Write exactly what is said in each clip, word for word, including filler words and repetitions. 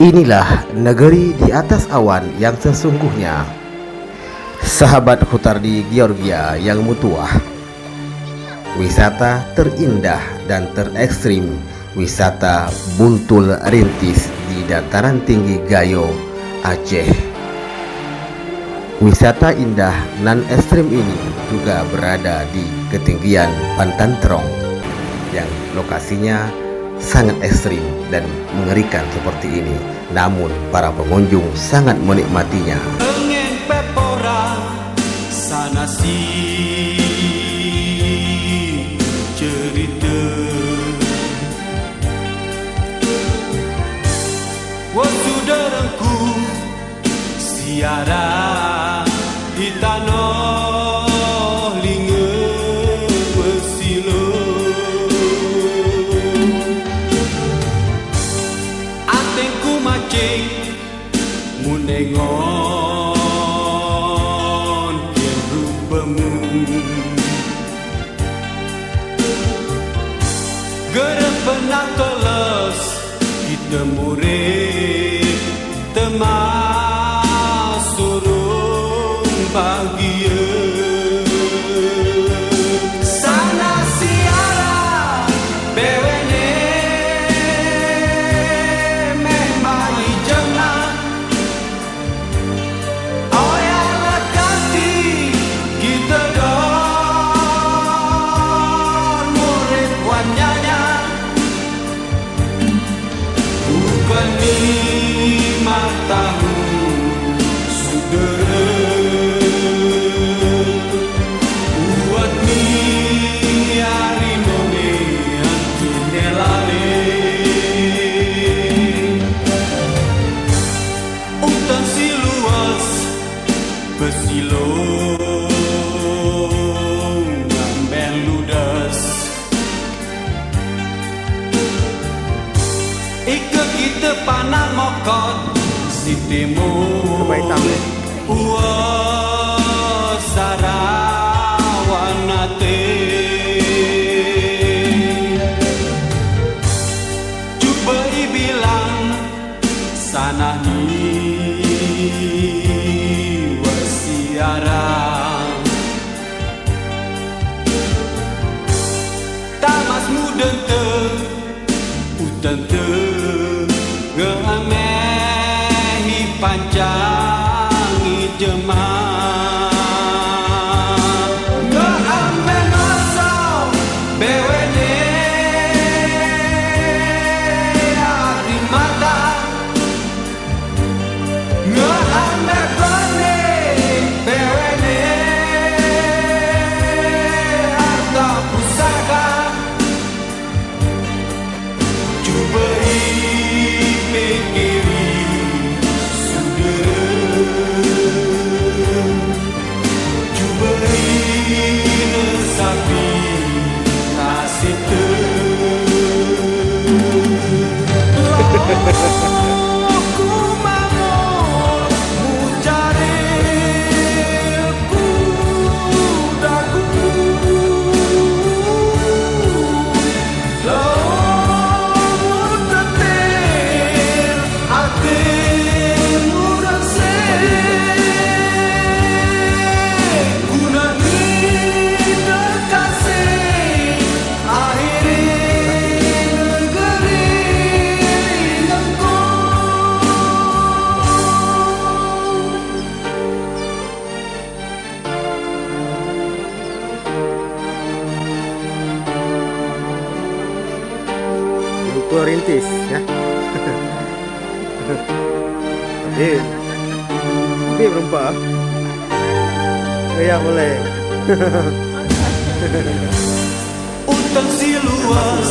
Inilah negeri di atas awan yang sesungguhnya. Sahabat Hutardi Georgia yang mutuah. Wisata terindah dan terekstrim, wisata Buntul Rintis di dataran tinggi Gayo, Aceh. Wisata indah nan ekstrim ini juga berada di ketinggian Pantan Terong yang lokasinya sangat ekstrim dan mengerikan seperti ini. Namun, para pengunjung sangat menikmatinya. Engin pepora sana si cerita. Wa sudarangku siara di tanoh linge pesilo. Atengku macing mu nengon kien rupamu. Gerep pernah tolos kita murip temasurung bahagia. Sana siara bewene memang ijana. Oya lakati kita dor murip wanyanya. Bukan ni matamu sudara. Buat ni ari mone anti nelale. Utan si luas pesilong amben ludas. Ika kita panah mokot si timur. Ua sarawan ate. Cuba ibilang sana ni wa siara. Tamas mudan te, utan te, ngeame hi pancang i jema. Ngeame noso bewene ari mata. Ngeame bane bewene arta pusaka. Cuba ipikiri sudara. Cuba iresapi nasib te. Loku mamur mucari kudaku. Buntul Rintis, ya. Tapi, tapi berempat. Ya, boleh. Utan si luas,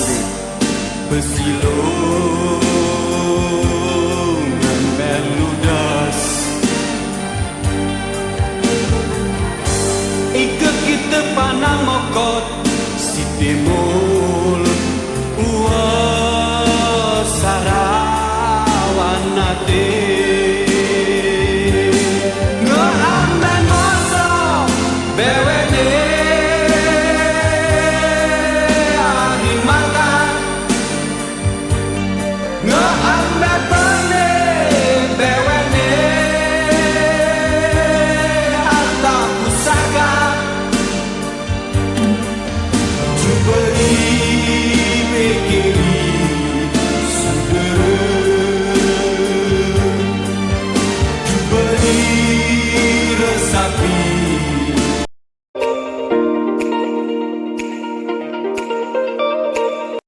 pesilong amben ludas. Ika kita panah mokot si timur.